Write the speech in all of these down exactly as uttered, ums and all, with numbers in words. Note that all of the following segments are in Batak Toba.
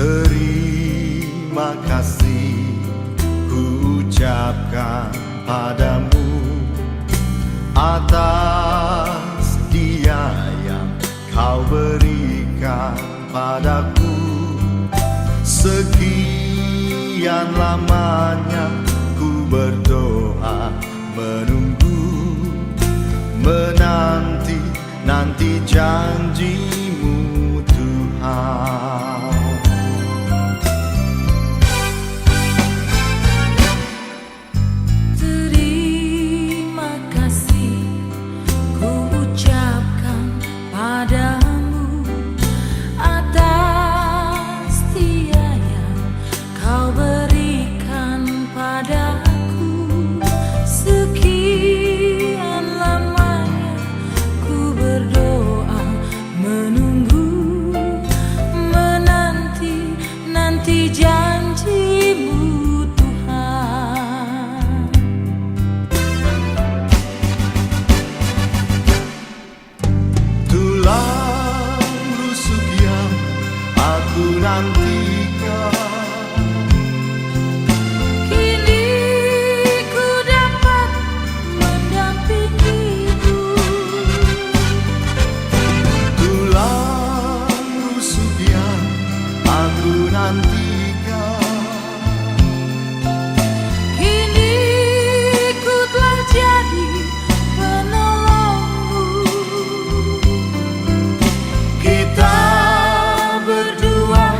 Terima kasih kuucapkan padamu atas dia yang kau berikan padaku. Sekian lamanya ku berdoa, menunggu, menanti, nanti janjimu, Tuhan. Terima kasih kuucapkan padamu atas dia yang kau berikan padaku. Sekian lamanya ku berdoa, menunggu, menanti, nanti janjimu, Tuhan. Tulang rusuk yang aku nantikan. Kini ku dapat mendampingimu. Tulang rusuk yang aku nantikan. Kini ku telah jadi penolongmu. Kita berdua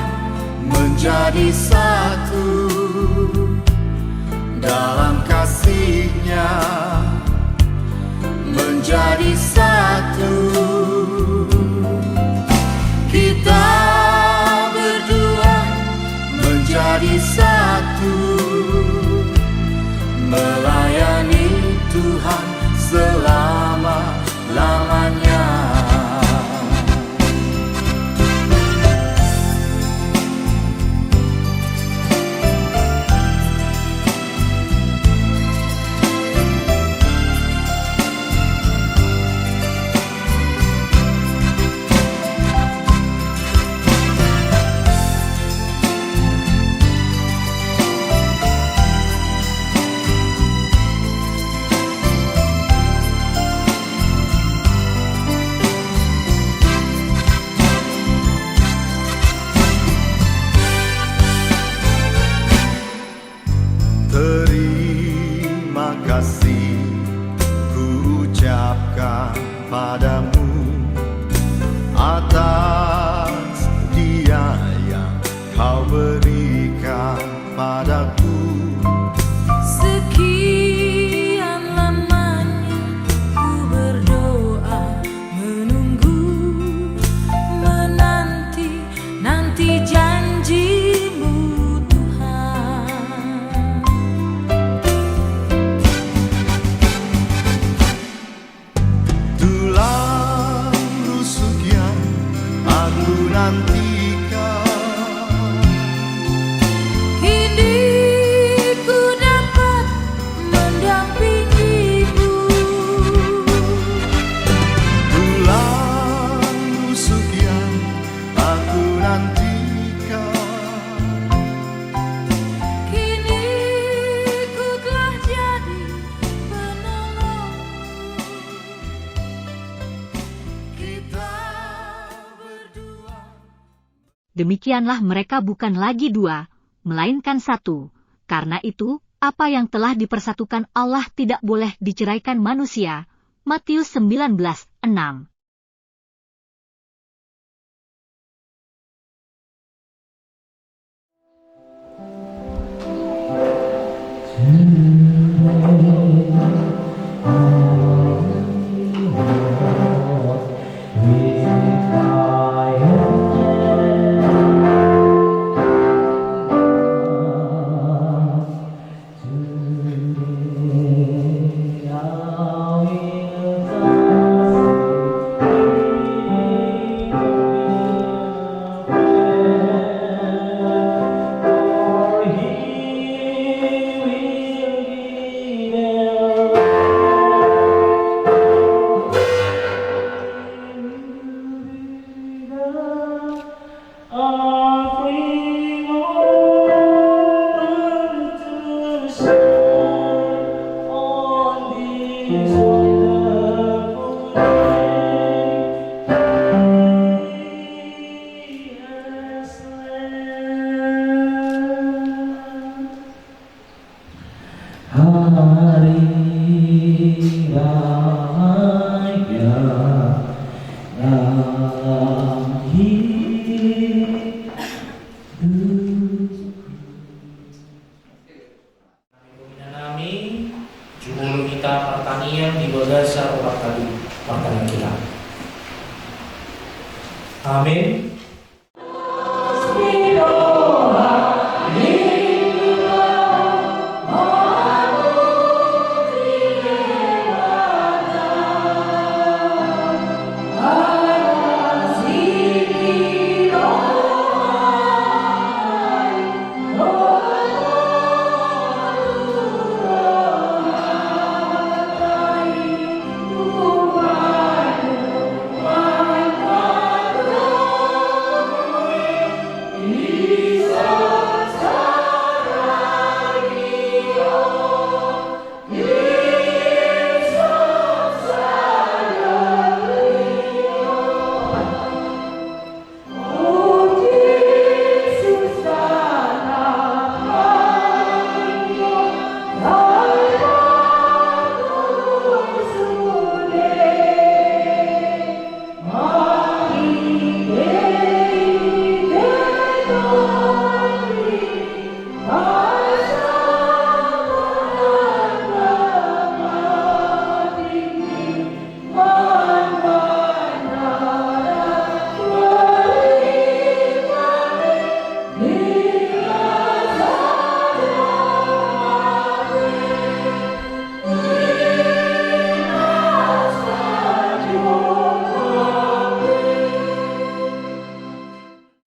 menjadi satu dalam kasih-Nya, menjadi satu. Kita berdua menjadi satu, melayani Tuhan selama-lamanya. Terima kasih kuucapkan padamu atas dia yang kau berikan padaku. Sekian lamanya ku berdoa, menunggu, menanti, nanti janjimu, Tuhan. Tulang rusuk yang aku nantikan. Kini ku dapat mendampingimu. Tulang Demikianlah mereka bukan lagi dua, melainkan satu. Karena itu, apa yang telah dipersatukan Allah tidak boleh diceraikan manusia. Matius sembilan belas enam. Hari Raya Nahor. Nami, jumolo hita martangiang di bagasan roha tadi, martangiang hita. Amin.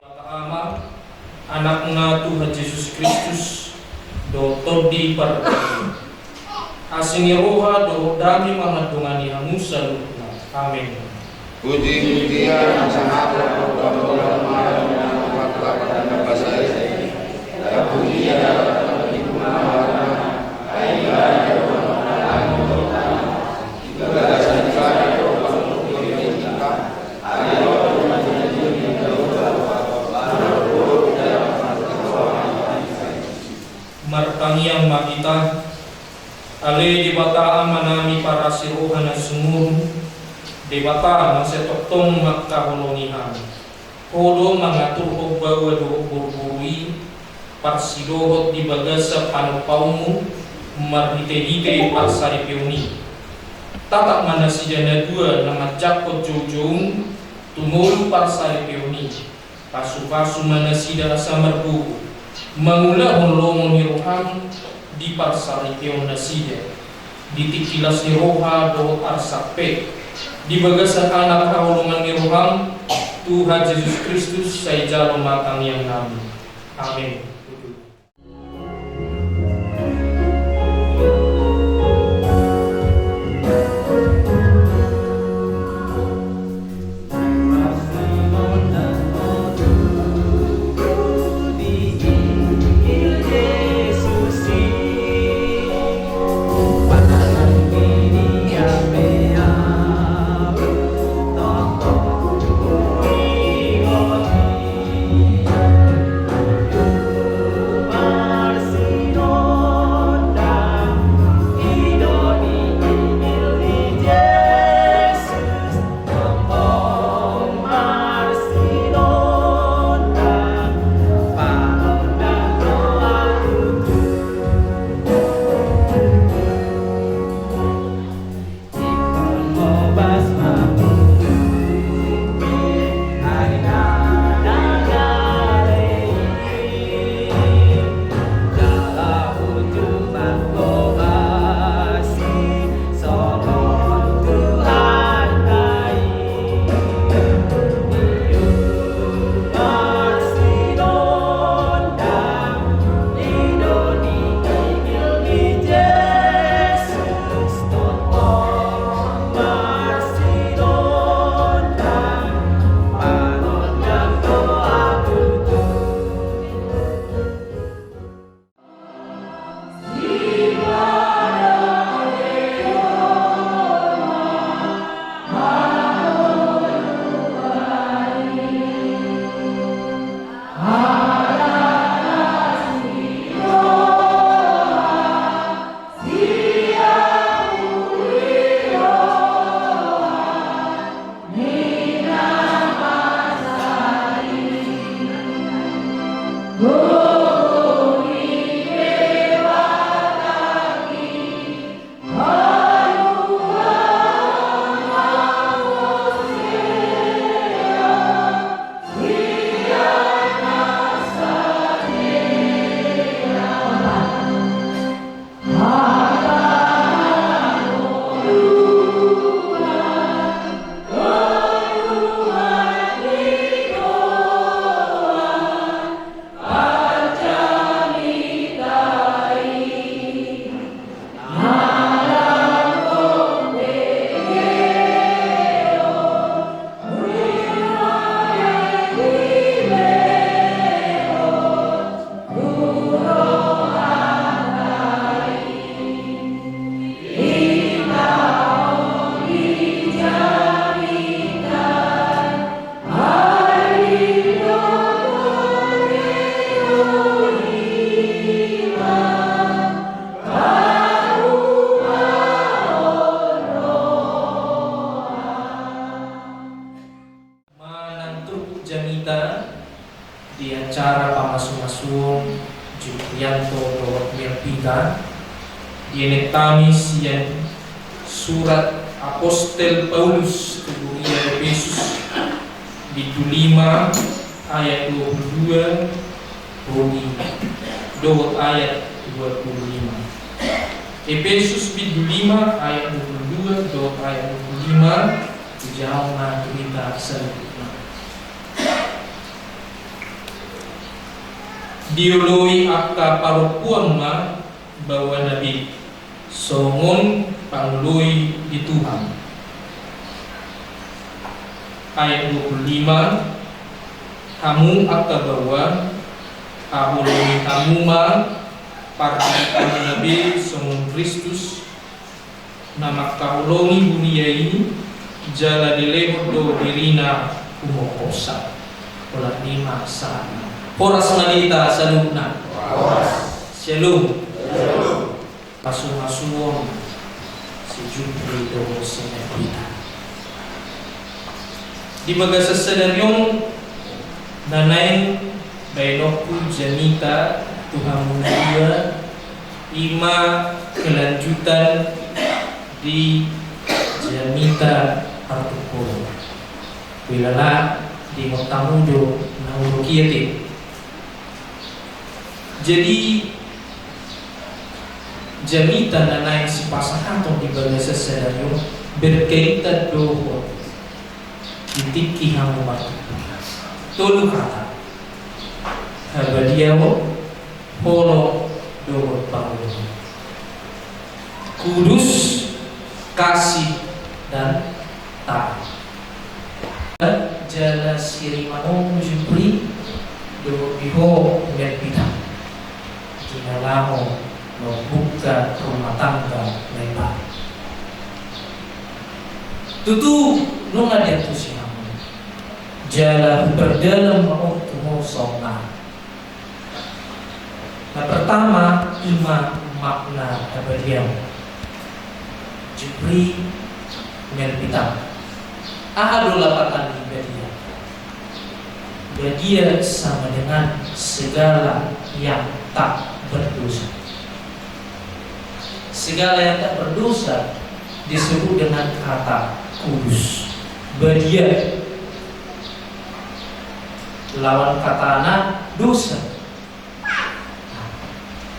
Debata Ama, Anakna Tuhan Jesus Kristus, dohot Tondi Parbadia, asi ni roha dohot dame ma mandongani hamu saluhutna. Amen. Puji-pujian, sangap, Martangiang ma hita. Ale Debata Amanami parasi roha na sumurung, Debata na sai tongtong mangkaholongi hami. Ho do mangaturhon baoa dohot boruboru i, parsidohot di bagasan panompaonmu, marhitehite parsaripeon i. Tatap ma nasida na dua na manjangkon joujoum, tu ngolu parsaripeon i. Pasupasu ma nasida asa margogo, mangulahon lomo ni roham di parsaripeon nasida. Di tingki las ni roha dohot arsak pe, di bagasan Anak haholongan ni roham, Tuhan Jesus Kristus, sai jalo ma tangiang nami. Amen. Jamita di acara pamasumasuon Juprianto dohot Melpita, dienet hami sian surat Apostel Paulus tu huria Epesus, bindu lima ayat dua pulu dua, ro di dohot ayat dua pulu lima. Epesus bindu lima ayat dua pulu dua dohot ayat dua pulu lima. Dijawab ma tu hita saluhutna. Dioloi angka parompuan ma baoa na be songon pangoloi di Tuhan. Ayat dua pulu lima. Hamu angka baoa, haholongi hamu ma pardirimuna be songon Kristus na mangkaholongi huria i, jala dilehon do dirina humohosan. Holan i ma sahatna. Horas ma di hita saluhutna. Horas. Syalom. Syalom. Pamasumasuon si Jupri dohot si Melpita. Di bagasan sadari on na naeng baenonku jamita tu hamu na dua, i ma kelanjutan di jamita parpungkuon. Huilala di hita hamu do na hurang i ate. Jadi jamita na naeng sipasahaton di bagasan sadari on berkaitan dohot di tingki hamu martumpu. Tolu kata: habadiaon, holong dohot pangoloi. Kudus, kasih, dan taat. Jala sirimanonmu Jupri dohot di ho Melpita, di na laho mambuka rumah tangga na imbaru. Tutu nunga diantusi hamu, jala huperdalan ma on tu ho songon on. Na pertama, i ma makna habadiaon. Jupri, Melpita, aha do lapatan ni badia? Badia sama dengan segala yang tak berdosa. Segala yang tak berdosa disebut dengan kata kudus. Badia lawan katana dosa.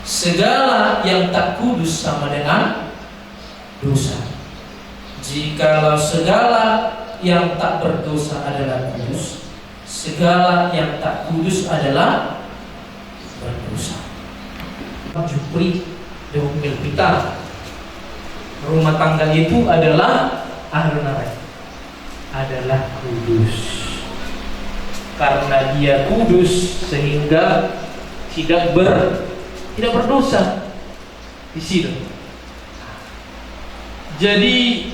Segala yang tak kudus sama dengan dosa. Jikalau segala yang tak berdosa adalah kudus, segala yang tak kudus adalah berdosa. Jupri dohot Melpita, rumah tangga itu adalah, aha do na rai, adalah kudus. Karena dia kudus sehingga tidak ber-, tidak berdosa. Disi do. Jadi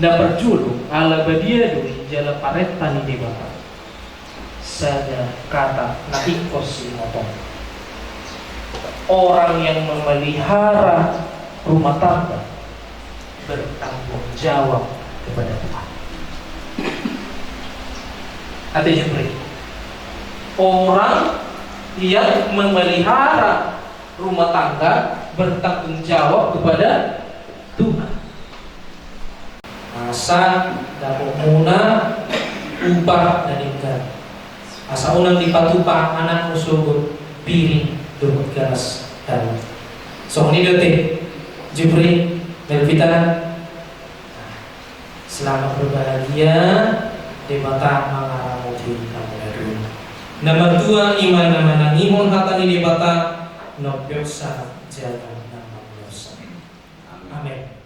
na parjolo, ala badia do i jala parenta ni Debata. Sada kata na tingkos i motong. Orang yang memelihara rumah tangga bertanggung jawab kepada Tuhan. Ate Jupri, orang yang memelihara rumah tangga bertanggung jawab kepada Tuhan. Asa dapot muna upah na denggan. Asa unang dipatupa anakmu sogot piring dohot galas daun. Songon i do ate Jupri, Melpita. Selamat berbahagia, Debata mangaramoti hamu na dua. Na martua i ma na manangihon hata ni Debata, na umpeopsa jala na mangulahon. Amen.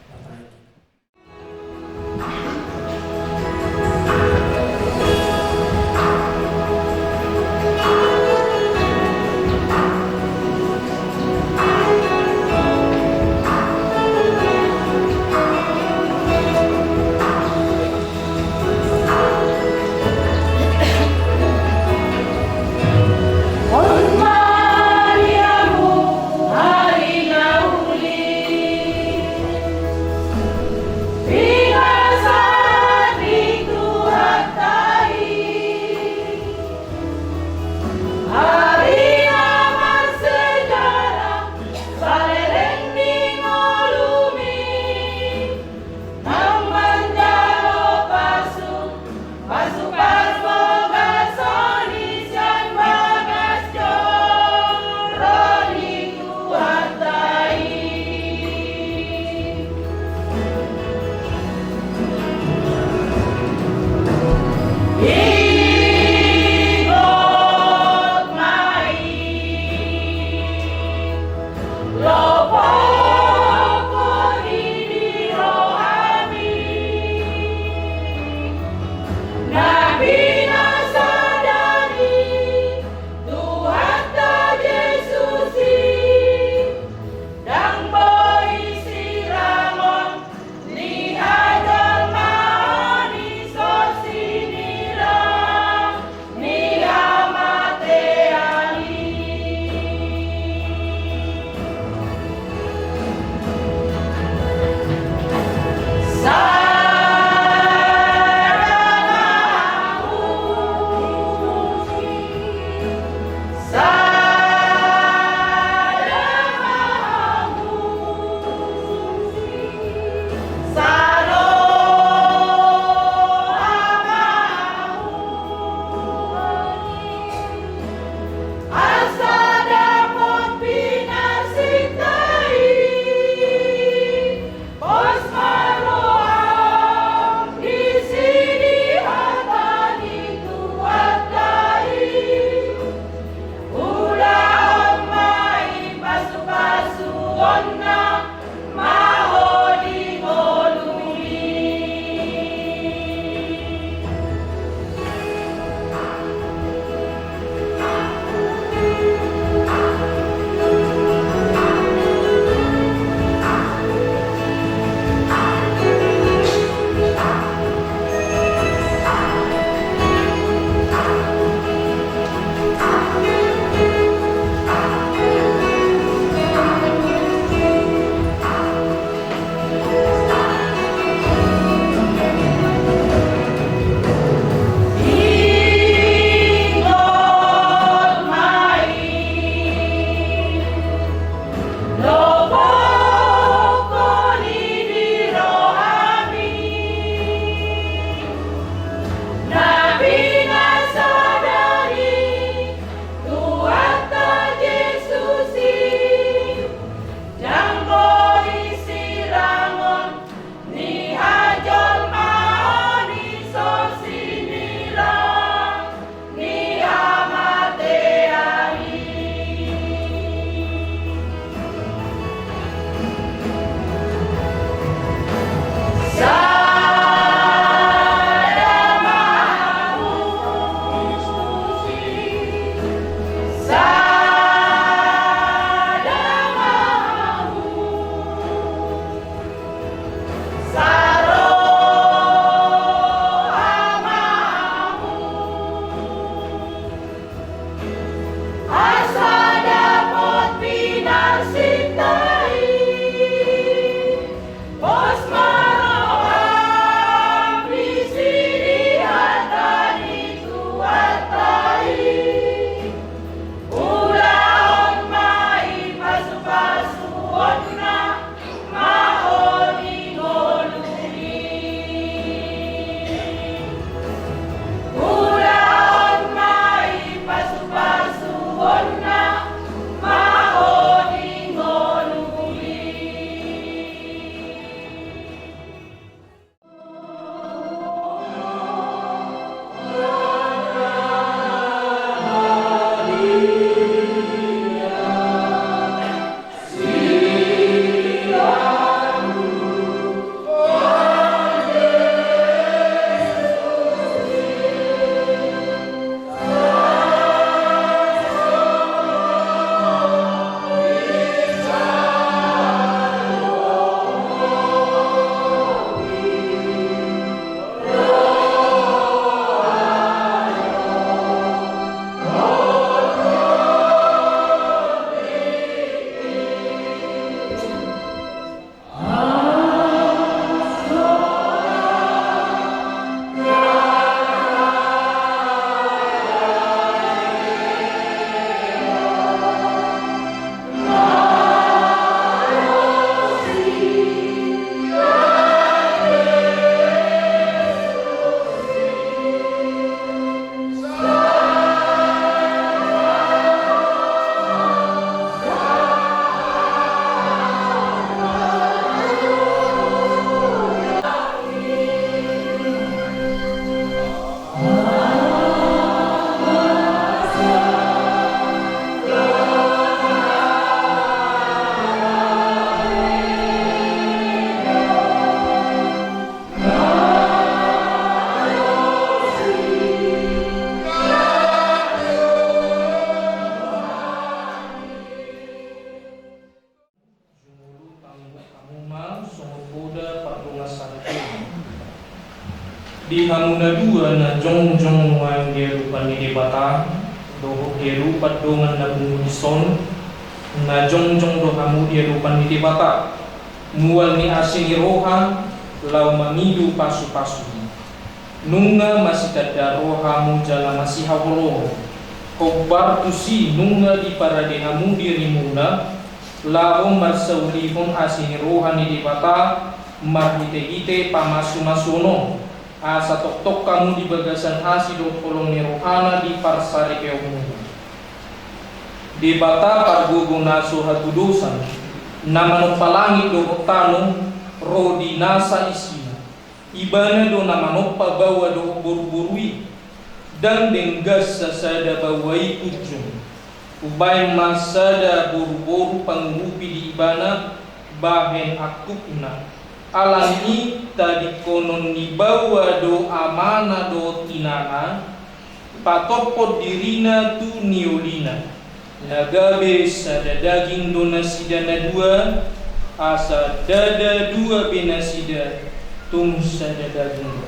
Na dua na jongjong nuaeng di adopan ni Debata dohot di adopan dongan na pungu dison, na jongjong do hamu di adopan ni Debata, mual ni asi ni roha, laho mangido pasu-pasuna. Nunga masitanda roha hamu jala masihaholongan. Hombar tusi nunga diparade hamu dirimuna, laho marsaulihon asi ni roha ni Debata marhite-hite pamasu-masuon on, asa tongtong hamu di bagasan asi dohot holong ni rohana diparsaripeonmuna. Debata pargogo na so hatudosan, na manompa langit dohot tano, ro di nasa isina. Ibana do na manompa baoa dohot boru-boru i. Ndang denggan sasada baoa i punjung. Hubaen ma sada boru-boru pangurupi di ibana bahen angkupna. Alani i tadingkonon ni baoa do amana dohot inana, patophon dirina tu niolina. Na gabe sada daging do nasida na dua, asa ndada dua be nasida, tung sada daging do.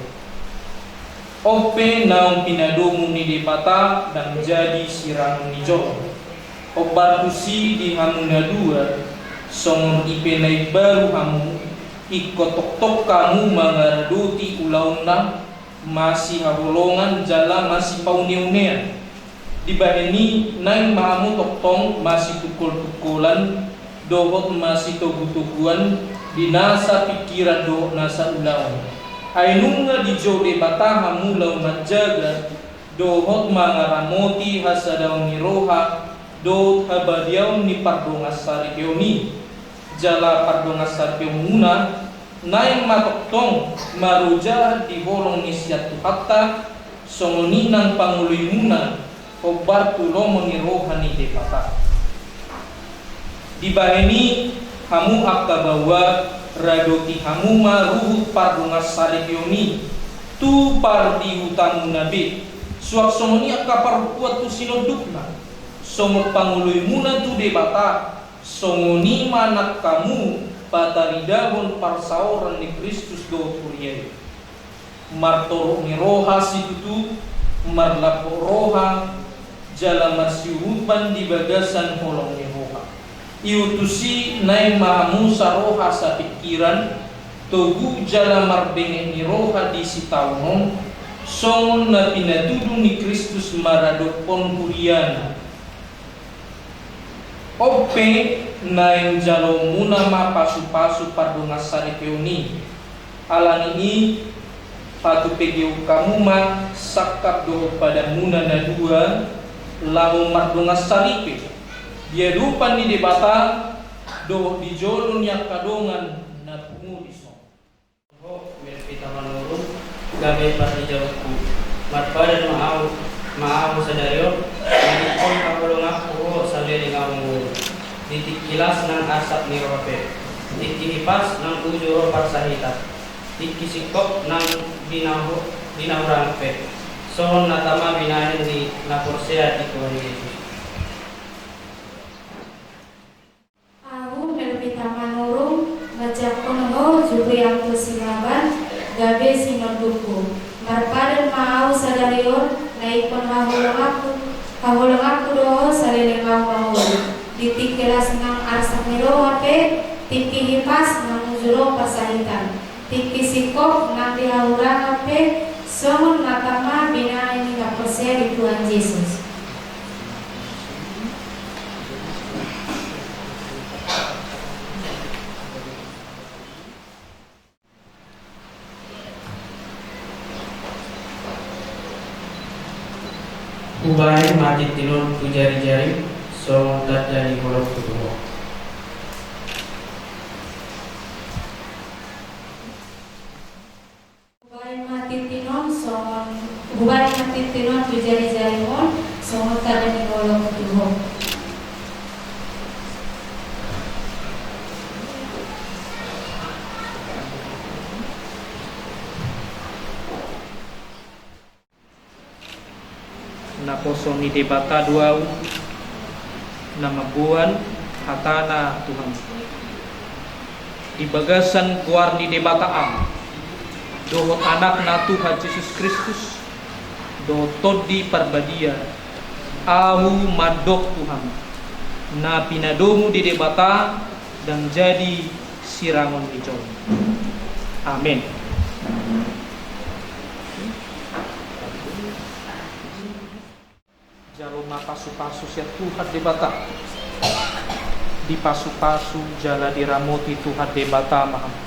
On pe naung pinadomu ni Debata ndang jadi sirangon ni jolma. Hombar tusi di hamu na dua, songon i pe na imbaru hamu, ingkon tongtong hamu mangaradoti ulaonna, masihaholongan jala masipaune-unean. Dibahen i naeng ma hamu tongtong masitungkol-tungkolan dohot masitogu-toguan di nasa pingkiran dohot nasa ulaon. Ai nunga dijou Debata hamu laho manjaga dohot mangaramoti hasadaon ni roha dohot habadiaon ni pardongansaripeon i. Jala pardongansaripeonmuna naeng ma tongtong marojahan di holong ni sian Tuhanta, songon i nang pangoloimuna hombar tu lomo ni roha ni Debata. Dibahen i, hamu angka baoa, radoti hamu ma ruhut pardongansaripeon i tu pardihutamuna be, suang songon i angka parompuan tu sinondukna. Songon pangoloimuna tu Debata, songon i ma nang hamu pataridahon parsaoran ni Kristus dohot huria i. Martorop ni roha situtu, marlambok roha, jala marsiurupan di bagasan holong ni roha. Iutus i naeng ma hamu saroha sapingkiran, togu jala marbenget ni roha di sitaonon, songon na pinatudu ni Kristus maradophon huriana. On pe naeng jaloonmuna ma pasu-pasu pardongansaripeon i. Alani i, patupegeon hamu ma sangkap dohot padanmuna na dua, laho mardongansaripe di adopan ni Debata dohot di jolo ni angka dongan na pungu dison. Ho, Melvita Manurung, gabe parhijauanku. Marpadan ma ahu, ma ahu sadari on, mangihuthon haholonganku ho saleleng ahu mangolu. Di tingki las nang arsak ni roha pe, tingki hipas nang uju ro parsahitan, tingki singkop nang di nahu-, di nahurangan pe, songon na tama binahen ni na porsea di Tuhan Jesus. Ahu, Melvita Manurung, manjangkon ho jupri ahu tu Sinaban, gabe sinondukku. Marpadan ma ahu sadari on, na ingkon haholonganku, haholonganku do ho saleleng ahu mangolu. Di tingki las nang arsak ni roha pe, tingki hipas nang uju ro parsahitan, tingki singkop nang di nahurangan pe, songon na tama binahen ni na porsea di Tuhan Jesus. Hubahen ma tintin on tu jari-jarim, songon tanda ni holongku tu ho. Hubahen ma tintin on songon, hubahen ma tintin on tu jari-jarim on, songon tanda ni holongku tu ho. Naposo ni Debata do ahu, na mamboan hatana tu hamu. Di bagasan goar ni Debata Ama, dohot Anakna Tuhan Jesus Kristus, dohot Tondi Parbadia, ahu mandok tu hamu, na pinadomu di Debata ndang jadi sirangon ni jolma. Amen. Jalo ma pasupasu sian Tuhan Debata. Dipasupasu jala diramoti Tuhan Debata ma hamu.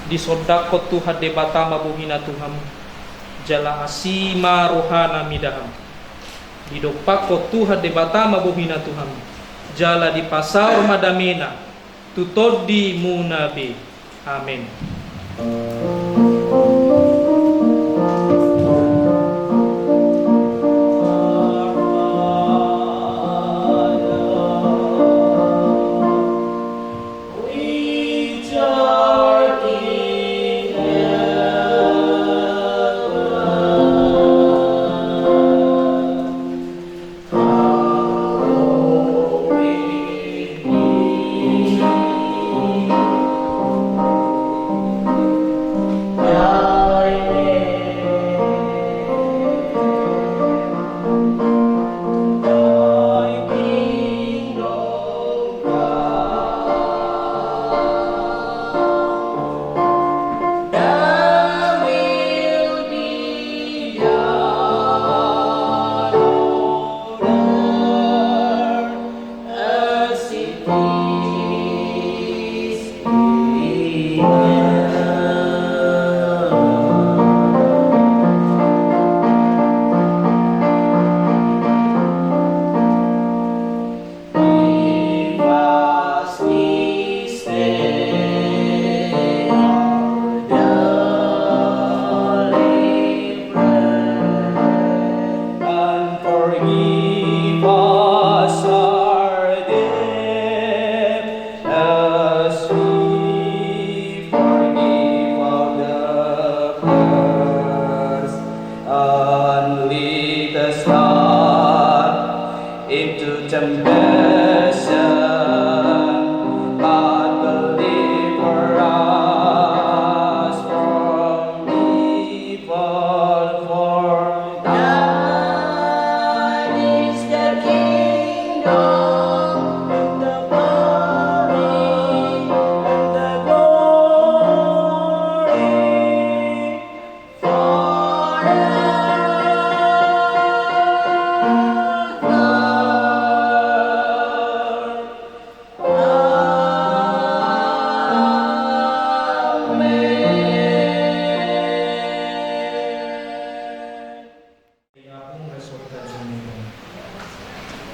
Disondangkon Tuhan Debata ma bohina tu hamu, jala asi ma rohana mida hamu. Didompakkon Tuhan Debata ma bohina tu hamu, jala dipasaor ma damena tu tondimuna be. Amen. And forgive us our debt, as we forgive our debtors. And lead us not into temptation, but deliver us from evil. For thine is the kingdom, and the glory, and the glory forever. Amen.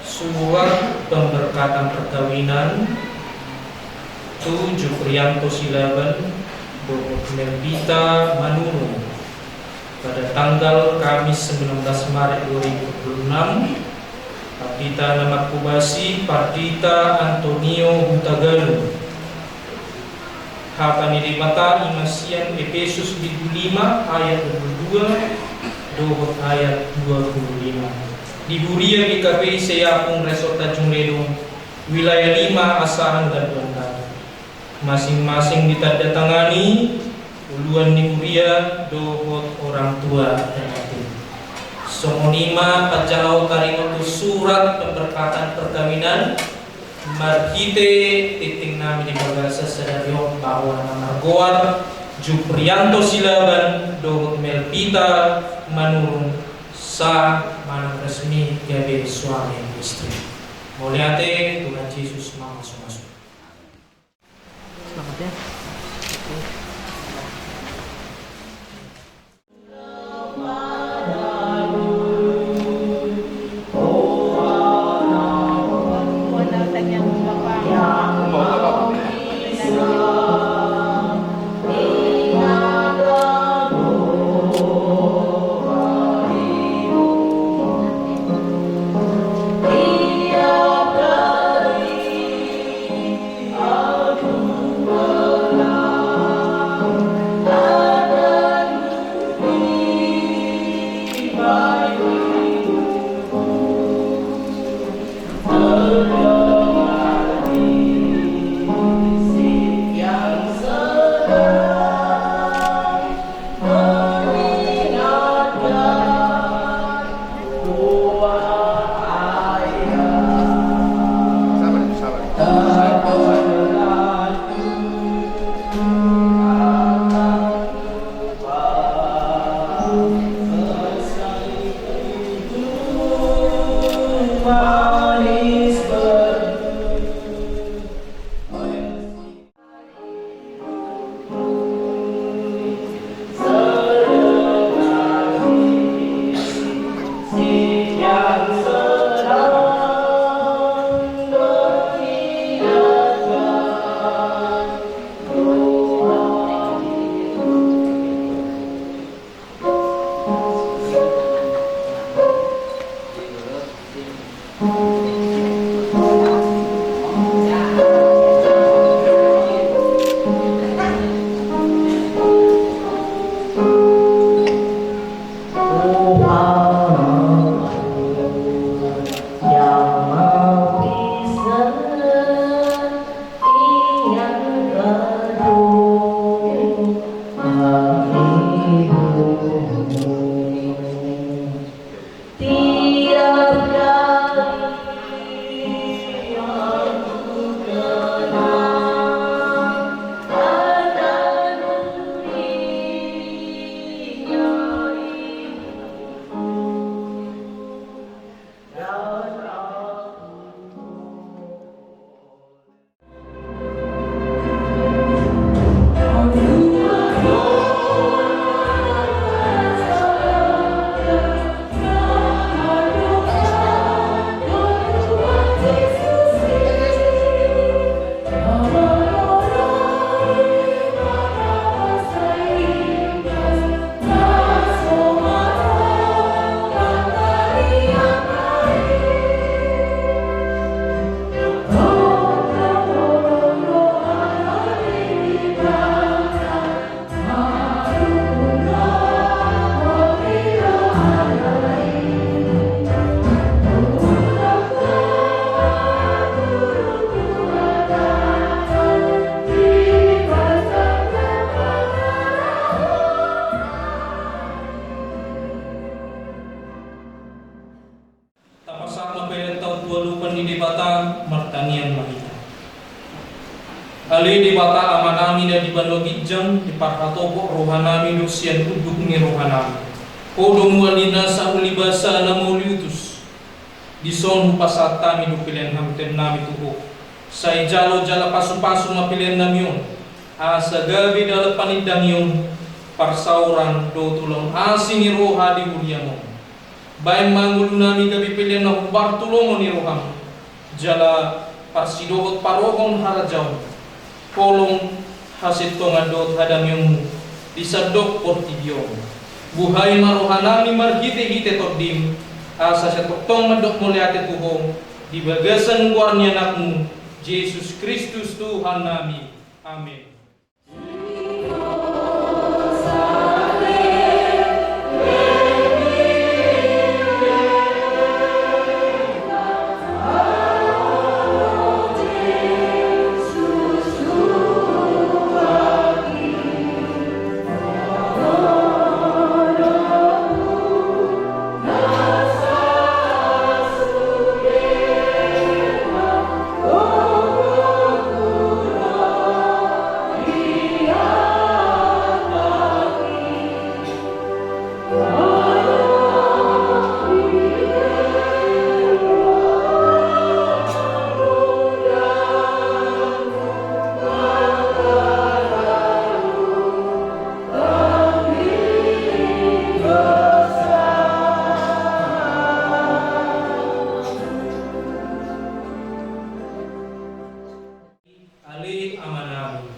Surat pemberkatan perkawinan tu Juprianto Silaban dohot Melvita Manurung pada tanggal Kamis sembilan belas Maret dua ribu dua puluh enam. Pandita na mangkobasi Pandita Antonio Hutagalung. Hata ni Debata i ma sian Epesus bindu lima ayat dua puluh dua dohot ayat dua puluh lima. Di huria G K P I se-Apung Resort Tanjung Ledong, wilayah lima Asahan Gandulan Datu. Masing-masing ditandatangani uluan ni huria dohot orang tua pengantin. Songon i ma panjalo taringot tu surat pemberkatan perkawinan marhite tingting nami di bagasan sadari on bahwa na margoar Juprianto Silaban dohot Melvita Manurung sah manang resmi gabe suami istri. Mauliate, Tuhan Jesus mamasu-masu. Selamat ya. Tapasahat ma pelean ta tu adopan ni Debata, martangiang ma hita. Ale Debata Amanami na di banua ginjang, diparhatopot rohanami do sian unduk ni rohanami. Ho do mual ni nasa uli basa na mauli utus. Dison hupasahat hami do pelean hamuteonnami tu Ho. Sai jalo jala pasupasu ma peleannami on, asa gabe dalan panindangion, parsaoran dohot ulaon asi ni roha di huriam on. Baen ma ngolunami gabe pelean na hombar tu lomo ni roham, jala parsidohot parohon harajaon, holong hasintongan dohot hadameonmu di sandok portibi on. Buhai ma rohanami marhitehite Tondim, asa sai tongtong mandok mauliate tu Ho di bagasan goar ni Anakmu, Jesus Kristus Tuhannami. Amen. Ale Amanami.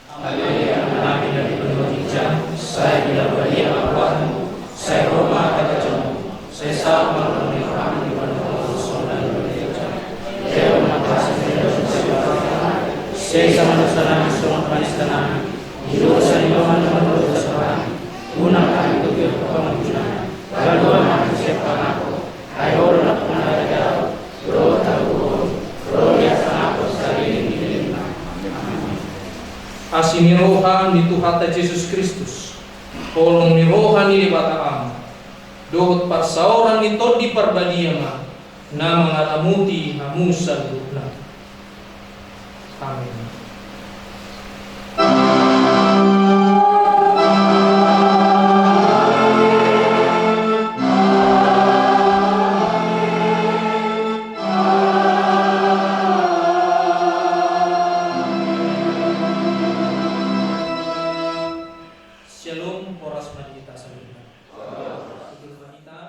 Ale Amanami na di banua ginjang, sai pinarbadia ma goarmu, sai ro ma harajaonmu, sai saut ma lomo ni roham di banua on songon na di banua ginjang. Sesa ma dosanami songon panistanami di dosa ni dongan na mandosa tu hami. Unang hami togihon tu pangunjunan, palua ma hami sian pangago. Ai Ho do nampuna harajaon dohot hagogoon dohot pangago saleleng ni lelengna. Amen. Asi ni roha ni Tuhanta Jesus Kristus, holong ni roha ni Debata Ama, dohot parsaoran ni Tondi Parbadia ma na mangaramuti hamu saluhutna. Amen. Syalom, horas ma di hita saluhutna. Sugeng ma hita.